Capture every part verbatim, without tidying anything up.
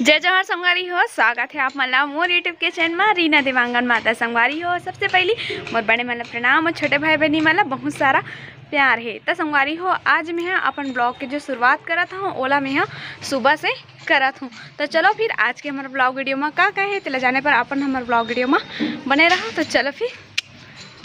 जय जोहार संगवारी हो, स्वागत हे आप मन ला मोर YouTube के चैनल मा रीना देवांगन मा। त संगवारी हो, सबसे पहिली मोर बड़े मन ला प्रणाम अउ छोटे भाई बहिनी मन ला बहुत सारा प्यार हे। त संगवारी हो, आज मैं ह अपन vlog के जो शुरुआत करत हूँ, ओला मैं ह सुबह से करत हूँ। त चलो फिर आज के हमर vlog video मा का का हे, तेला जाने पर अपन हमर vlog video मा बने रहो। त चलो फिर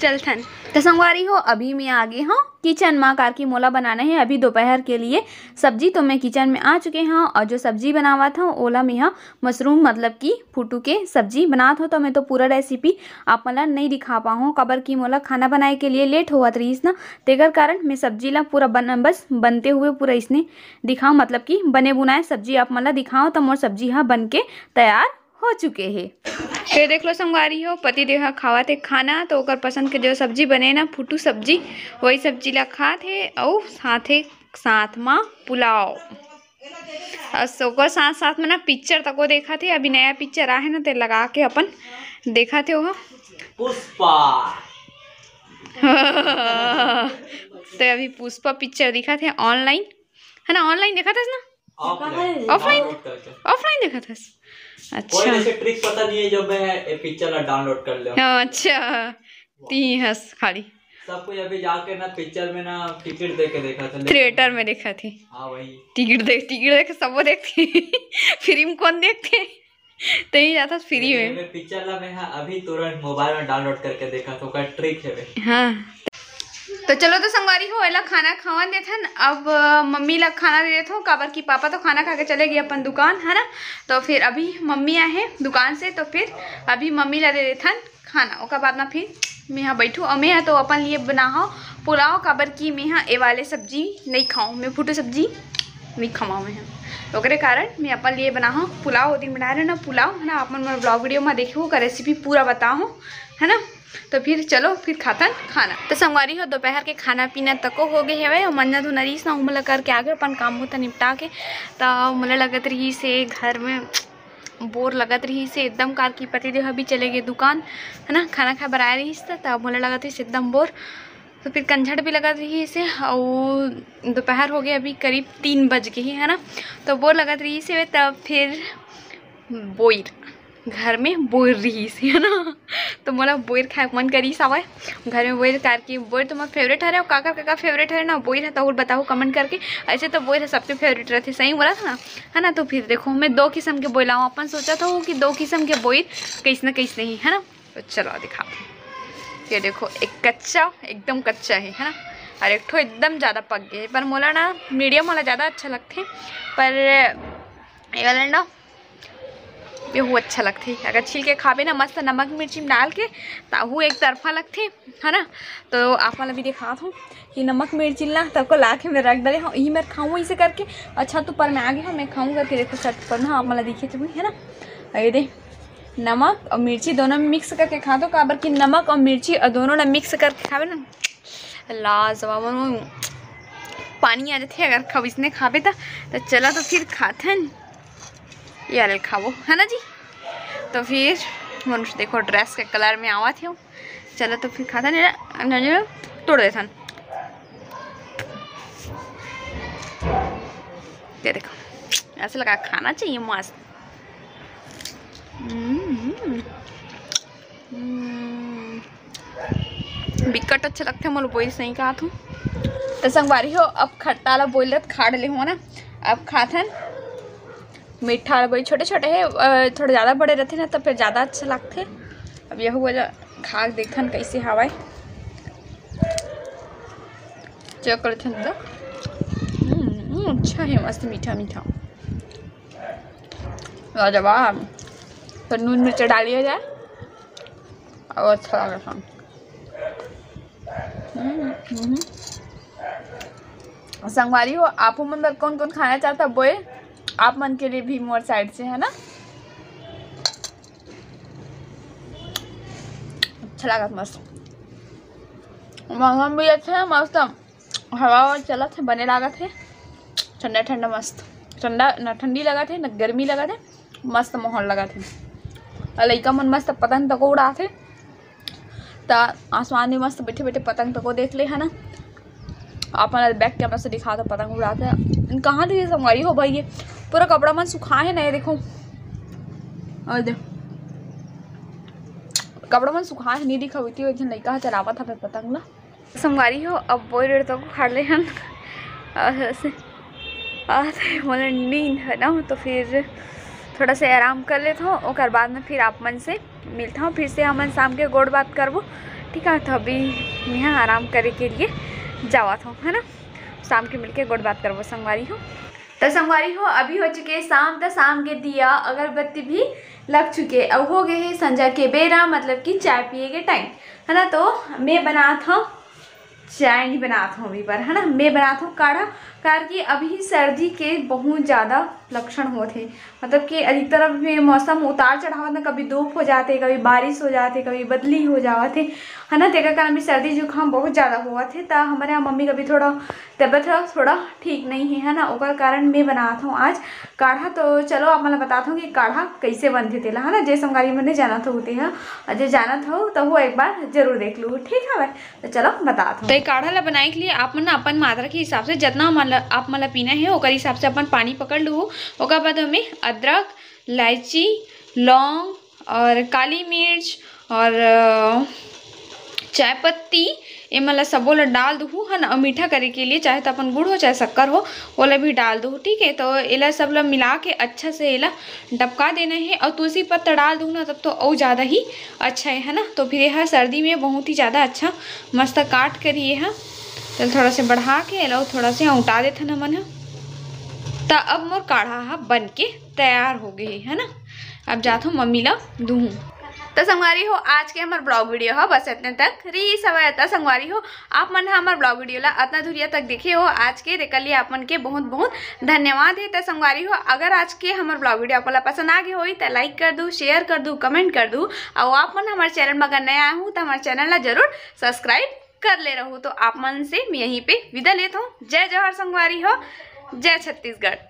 चलथन। त संगवारी हो, अभी मैं आ गे हूँ kitchen मा, कारकी मोला बनाना हे अभी दोपहर के लिए सब्जी। तो मैं kitchen में आ चुके हूँ और जो सब्जी बनावत हूँ, ओला मैं ह mushroom, मतलब कि फुटू के सब्जी बनात हूँ। तो मैं तो पूरा recipe आप मन ला नहीं दिखा पाहूँ, काबर कि मोला खाना बनाए के लिए late होवत रहिस ना, तेकर कारण मैं सब्जी ला पूरा बन-, बस बनते हुए पूरा इसने दिखाओ, मतलब कि बने बुनाए सब्जी आप मन ला दिखाओ। तो मोर सब्जी ह बन के तैयार हो चुके हे। ये देख लो संगवारी हो, पति देव ह खावत हे खाना, तो ओकर पसंद के जो सब्जी बने ना, फुटू सब्जी, वही सब्जी ला खात हे, अउ साथे साथ मा पुलाव। अउ ओकर साथ साथ में ना पिक्चर तको देखत हे, अभी नया पिक्चर आहे ना, ते लगा के अपन देखत हे ओह। पुष्पा। तो अभी पुष्पा पिक्चर दिखत हे online, है ना? Online देखत हस ना? Offline। Offline? Download करके। Offline देखत हस? कोई अच्छा। ऐसे ट्रिक पता नहीं है जो मैं ये पिक्चर ला डाउनलोड कर ले। अच्छा, ती हस खाली। सब कोई अभी जाके ना पिक्चर में ना टिकट दे के देखा था, लेकिन थिएटर में देखा थे। हाँ, वही। टिकट देख, टिकट देख, सबो देखते। फिल्म कौन देखते? ते ही जाता फ्री में। मैं पिक्चर ला मैं, हाँ, अभी तुरंत मोबाइल में डाउनलोड करके देखा, तो का ट्रिक है बे। हाँ। तो चलो तो संगवारी हो, एला खाना खावन देथन। अब, अ, मम्मी ला खाना दे देथो, काबर कि पापा तो खाना खा के चले गए अपन दुकान, है ना? तो फिर अभी मम्मी आए हैं दुकान से, तो फिर अभी मम्मी ला दे देथन खाना। ओकर बाद ना फिर मैं यहाँ बैठू, और मैं यहाँ तो अपन लिए बनाहूँ पुलाव, काबर कि मैं यहाँ ये वाले सब्जी नहीं खाऊँ, मैं फुटू सब्जी नहीं खाऊँ मैं यहाँ। तो ओकरे कारण मैं अपन लिए बनाहूँ पुलाव। वो दिन बनाए रहे ना पुलाव, है ना? अपन मोर vlog video में देखियो, ओकर recipe पूरा बताहूँ, है ना? तो फिर चलो, फिर खाथन खाना। तो संगवारी हो, दोपहर के खाना पीना तको हो गए हवे, और मंजा धुना रहीस ना, ओमन ला करके आगे अपन काम होता निपटा के। तो मोला लगत रहीस हे घर में बोर लगत रहीस हे एकदम, कारकी पति देव अभी चले गए दुकान, है ना, खाना खाए बर आए रहीस त, तब मोला लगत रहीस एकदम बोर। तो फिर कंझट भी लगत रहीस हे, और दोपहर हो गए, अभी करीब तीन बज गए ही, है ना, तो बोर लगत रहीस हे। तब फिर बोइर, घर में बोइर रहीस हे, है ना, तो मोला बोइर खाए के मन करीस हवय। घर में बोइर कारकी, बोइर तो मोर favourite हरे, और काकर काकर favourite हरे ना, बोइर ह तो बताओ comment करके। ऐसे तो बोइर ह सबके favourite रहथे, सही बोला था ना, है ना। तो फिर देखो, मैं दो किस्म के बोइर लाऊँ, अपन सोचा था कि दो किस्म के बोइर कैसना कैसने ही, है ना। तो चलो दिखा, ये देखो, एक कच्चा, एकदम कच्चा है, है ना, और एक ठो एकदम ज़्यादा पक गए, पर मोला ना medium वाला ज़्यादा अच्छा लगथे, पर ये वाला ना, ये हु अच्छा लगथे। अगर छील के खाबे ना मस्त नमक मिर्ची में डाल के, ताहू एक तरफा लगथे, है ना। तो आप मन ला भी दिखात हूँ कि नमक मिर्ची ला तको ला के मैं रख डाले हूँ, यही मैं खाऊँ इसे करके। अच्छा, तो पर मैं आगे हूँ, मैं खाऊँ करके। देखो, छत पर ना आप मन ला दिखे तो है ना, ये दे, नमक और मिर्ची दोनों में mix करके खा दो, काबर कि नमक और मिर्ची और दोनों ला mix करके खाबे ना, लाजवाब, पानी आ जाथे अगर खब इसने खाबे त। तो चला, तो फिर खाथन, ये वाले खाबो, है ना जी। तो फिर मन देखो, dress के colour में आवत हे। चलो तो फिर खाथन, ये ना तोड़ देथन। ये देखो, ऐसे लगा खाना चाहिए मस्त। हम्म, हम्म। बिकट अच्छा लगथे मोला बोइर, सही कहत हूँ। तो संगवारी हो, अब खट्टा ला बोइर ला खाड़ ले हो ना, अब खाथन। मीठा वाला बोइर छोटे छोटे हे, अ, थोड़ा ज़्यादा बड़े रहथे ना, तो फिर ज़्यादा अच्छा लगथे। अब यहू वाला खा के देखथन कैसे हवय। चेक करथन तो, हम्म, हम्म, अच्छा है, मस्त मीठा मीठा। लाजवाब। तो नून मिर्च डालिए जाए, और अच्छा लगता है। हम्म, हम्म। संगवारी हो, आप मन बर कौन कौन खाना चाहता बोए, आप मन के लिए भी मोर side से, है ना। अच्छा लागत मस्त, मौसम भी अच्छा है, मस्त हवा ववा चलत है, बने लागत है, ठंडा ठंडा मस्त, ठंडा, ना ठंडी लगत है ना गर्मी लगत है, मस्त माहौल लगत है। और लइका मन मस्त पतंग तको उड़ात है, त आसमान में मस्त बैठे बैठे पतंग तको देख ले, है ना। आप मन ल back camera से दिखा तो पतंग उड़ात हे। कहाँ ले संगवारी हो भाई, ये पूरा कपड़ा मन सुखा हे ना, ये देखो, और दे, कपड़ा मन सुखा हे, नहीं दिखावती हो, एक झन लइका ह चलावत हवे पतंग ला। संगवारी हो, अब बोर तो उखाड़ ले हन, और ऐसे, और मोला नींद है ना, तो फिर थोड़ा से आराम कर लेत हूँ, ओकर बाद में फिर आप मन से मिलत हूँ, फिर से हमन शाम के गोठ बात करबो, ठीक है। तो अभी यहाँ आराम करे के लिए जावत हूँ, है ना, शाम के मिलके गोठ बात करबो संगवारी हो। तो संगवारी हो, अभी हो चुके शाम, तो शाम के दिया अगरबत्ती भी लग चुके, अब हो गए है संझा के बेरा, मतलब कि चाय पिए के टाइम, है ना। तो मैं बनात हूँ चाय, नहीं बनात हूँ अभी पर, है ना, मैं बनात हूँ काढ़ा, काबर कि अभी सर्दी के बहुत ज़्यादा लक्षण होत हे, मतलब कि अधिकतर अभी मौसम उतार चढ़ाव ना, कभी धूप हो जाते, कभी बारिश हो जाते, कभी बदली हो जावत हे, है ना। तेकर कारण अभी सर्दी जुकाम बहुत ज़्यादा होवत हे, त हमारे यहाँ मम्मी का भी थोड़ा तबीयत ह थोड़ा ठीक नहीं है, है ना, ओकर कारण मैं बनात हूँ आज काढ़ा। तो चलो आप मन ल बतात हूँ कि काढ़ा कैसे बनथे तेला, है ना। जे संगवारी मन नहीं जानत हो तेहा, और जे जानत हो तो वो एक बार जरूर देख लू, ठीक है। तो चलो बतात हूँ। तो ये काढ़ा ला बनाए के लिए आप मन अपन मात्रा के हिसाब से जितना मन ला, आप मन ला पीना है, ओकर हिसाब से अपन पानी पकड़ लू। ओकर बाद ओमे अदरक, इलायची, लौंग और काली मिर्च और अ, चाय पत्ती, एमन ला सबो ला डाल दुहू, है ना। और मीठा करे के लिए चाहे तो अपन गुड़ हो चाहे शक्कर हो, ओला भी डाल दुहू, ठीक है। तो एला सब ला मिला के अच्छा से एला डबका देना है और तुलसी पत्ता डाल दुहू ना, तब तो और ज़्यादा ही अच्छा है, है ना। तो फिर यह सर्दी में बहुत ही ज़्यादा अच्छा मस्त काट करी ये है। चल थोड़ा से बढ़ा के एला थोड़ा से उल्टा देथन हमन ह। त अब मोर काढ़ा ह बन के तैयार हो गए, है ना। अब जात हूँ मम्मी ला दूहूँ। तो संगवारी हो, आज के हमर vlog video ह बस इतने तक रहीस हवय। त संगवारी हो, आप मन ह हमर vlog video ला अतना धुरिया तक देखे हो आज के, तेकर लिए आप मन के बहुत बहुत धन्यवाद है। त संगवारी हो, अगर आज के हमर vlog video आप मन ला पसंद आ गए होई त like कर दू, share कर दू, comment कर दू, और आप मन हमर channel में अगर नया आए हो तो हमर channel ला जरूर subscribe कर ले रहू। तो आप मन से मैं यहीं पे विदा लेत हूँ। जय जोहार संगवारी हो, जय छत्तीसगढ़।